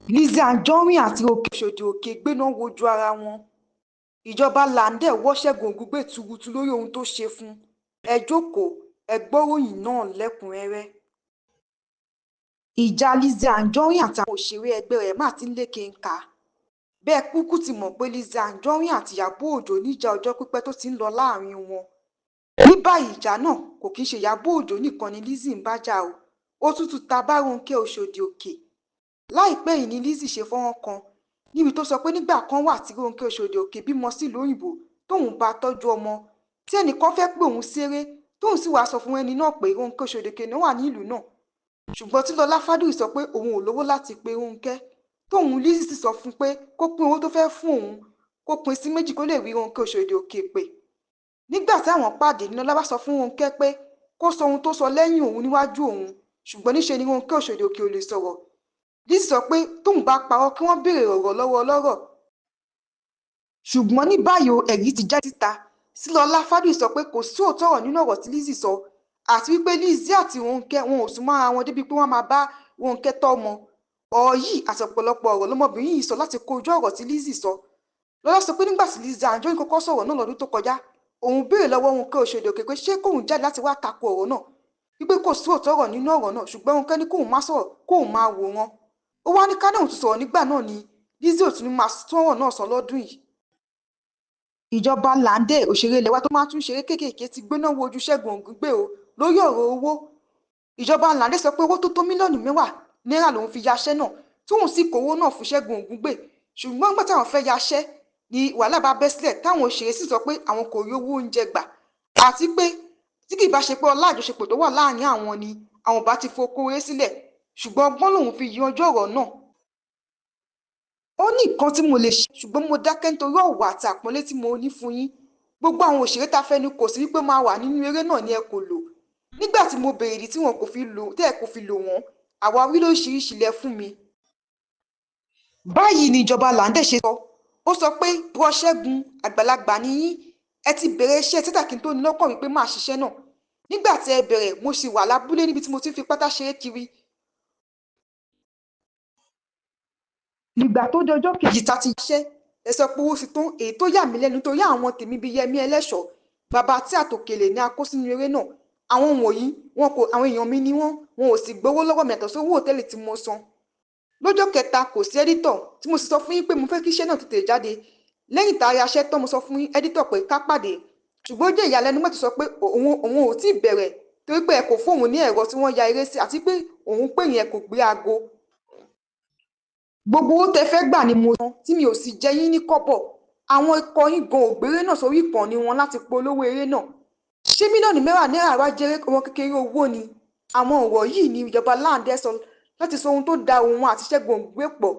Lizzy Anjorin àti Ronke Òṣòdì-Òkè gbéná wojú ara wọn. Ìjọba Lande wọ Ṣẹ́gun Ògúngbè tuurutu lórí ohun tó ṣe fún un. Ẹ jókòó, ẹ gbọ́ròyìn náà lẹ́kùn-ún-rẹ́rẹ́. Ìjà Lizzy Anjorin àtàwọn òṣèré ẹgbẹ́ rẹ̀ mà ti ń lékenkà. Bẹ́ẹ̀ kúkú ti mọ̀ pé Lizzy Anjorin àti Ìyábọ̀ Òjó níjà ọjọ́ pípẹ́ tó ti ń lọ láàrin wọn. Ní báyìí, ìjà náà kò kí ń ṣe Ìyábọ̀ Òjó nìkan ni Lizzy ń bá jà o, ó tún tún ta bá Ronke Òṣòdì-Òkè. Láìpẹ́ yìí ni Lizzy ṣe fọ́nrán kan níbi tó sọ pé nígbà kan wà tí Ronke Òṣòdì-Òkè bímọ sílùú òyìnbó tóun bá tọ́jú ọmọ, tí ẹnìkan fẹ́ pé òun ṣeré, tóun sì wáá sọ fún ẹni náà pé Ronke Òṣòdì-Òkè náà wà nílùú náà. Ṣùgbọ́n tí Lọlá Fádùyì sọ pé òun ò lówó láti pe Ronke, tóun Lizzy sì sọ fún un pé kó pín owó tó fẹ́ẹ́ fún òun, kó pín sí méjì kó lè rí Ronke Òṣòdì-Òkè pè. Nígbà táwọn pàdé ní Lọlá bá sọ fún Ronke pé kó sọ ohun tó sọ lẹ́yìn òun níwájú òun, ṣùgbọ́n níṣe ni Ronke Òṣòdì-Òkè ò lè sọ̀rọ̀. Lizzy sọ pé tóun bá parọ́ kí wọ́n béèrè ọ̀rọ̀ lọ́wọ́ ọlọ́rọ̀. Ṣùgbọ́n ní báyìí o, ẹ̀rí ti jáde síta sí Lọlá Fádùyì sọ pé kò sí òótọ́ ọ̀rọ̀ nínú ọ̀rọ̀ tí Lizzy sọ, àti wípé Lizzy àti Ronke wọn ò sún mọ́ ara wọn débi pé wọ́n máa bá Ronke tọ́mọ. Ọ̀rọ̀ yìí àti ọ̀pọ̀lọpọ̀ ọ̀rọ̀ lọmọbìnrin yìí sọ láti kojú ọ̀rọ̀ tí Lizzy sọ. Lọlá sọ pé nígbà tí Lizzy Anjorin kọ́kọ́ sọ̀rọ̀ náà lọ́dún tó kọjá, òun béèrè lọ́wọ́ Ronke Òṣòdì-Òkè pé ṣé kóun jáde láti wá tako ọ̀rọ̀ náà, wípé kò sí òótọ́ ọ̀rọ̀ nínú ọ̀rọ̀ náà, ṣùgbọ́n Ronke ní kóun má sọ̀rọ̀, kóun máa wòran. Ó wá ní ká náà tún sọ̀rọ̀ nígbà náà ni Lizzy ò tún ní máa tún ọ̀rọ̀ náà sọ lọ́dún yìí. Ìjọba Lande, òṣèré ilé wa tó máa tún ṣeré kéékèèké, ti gbéná wojú Ṣẹ́gun Ògúngbè o lórí ọ̀rọ̀ owó. Ìjọba Lande sọ pé owó tó tó mílíọ̀nù 10 náírà lòun fi yaṣẹ́ náà, tóun sì kówó náà fún Ṣẹ́gun Ògúngbè. Ṣùgbọ́n nígbà táwọn fẹ́ yaṣẹ́ ni wàhálà bá bẹ́ sílẹ̀, táwọn òṣèré sì sọ pé àwọn kò rí owó oúnjẹ gbà, àti pé tí kì í bá ṣe pé ọlá àjọṣepọ̀ tó wà láàrin àwọn ni àwọn bá ti fokòrè sílẹ̀, ṣùgbọ́n ọgbọ́n lòun fi yanjú ọ̀rọ̀ náà. Ó ní nǹkan tí mo lè ṣe, ṣùgbọ́n mo dákẹ́ nítorí ọ̀wọ̀ àti àpọ́nlé tí mo ní fún yín. Gbogbo àwọn òṣèré tá fẹ́nu kò sí wípé máa wà nínú eré náà ni ẹ kò lò. Nígbà tí mo béèrè ìdí tí wọn kò fi lò, tẹ́ ẹ kò fi lò wọ́n, àwáwí lóríṣiríṣi lẹ fún mi. Báyìí ni ìjọba Lande ṣe sọ. Ó sọ pé Bro Ṣẹ́gun, àgbàlagbà ni yín, ẹ ti bẹ̀rẹ̀ iṣẹ́ tíátà kí n tó ní lọ́kàn wípé máa ṣiṣẹ́ náà. Nígbà tí ẹ bẹ̀rẹ̀, mo sì wà lábúlé níbi tí mo ti ń fi pátá ṣeré kiri. Nígbà tó di ọjọ́ kejì tá ti ṣiṣẹ́, ẹ sọ pé owó ti tán, èyí tó yà mí lẹ́nu torí àwọn tèmi bíi Yẹmí Ẹlẹ́ṣọ̀, bàbá tí àtòkèlè ni a kó sínú eré náà. Àwọn wọ̀nyí wọn kò, àwọn èèyàn mi ni wọ́n, wọn ò sì gbowó lọ́wọ́ mi yàtọ̀ sí owó òtẹ́ẹ̀lì tí mo san. Lọ́jọ́ kẹta kò sí ẹ́dítọ̀ tí mo sì sọ fún yín pé mo fẹ́ kí iṣẹ́ náà tètè jáde. Lẹ́yìn tá a yaṣẹ́ tán, mo sọ fún ẹ́dítọ̀ pé ká pàdé. Ṣùgbọ́n ó jẹ́ ìyàlẹ́nu mọ́tò sọ pé òun ò tí ì bẹ̀rẹ̀ torí pé ẹ kò fún òun ní ẹ̀rọ tí wọ́n ya eré sí, àti pé òun pè yẹn kò gbé aago. Gbogbo owó tẹ fẹ́ gbà ni mo san, tí mi ò sì jẹ yín ní kọ́bọ̀. Àwọn ikọ̀ yín gan ò gbéré náà sórí ìkànnì wọn láti polówó eré náà. Ṣé mílíọ̀nù 10 náírà wá jẹ́ ọmọ kékeré owó ni? Àwọn ọ̀rọ̀ yìí ni ìjọba Lande sọ láti sọ ohun tó da òun àti Ṣẹ́gun Ògúngbè pọ̀.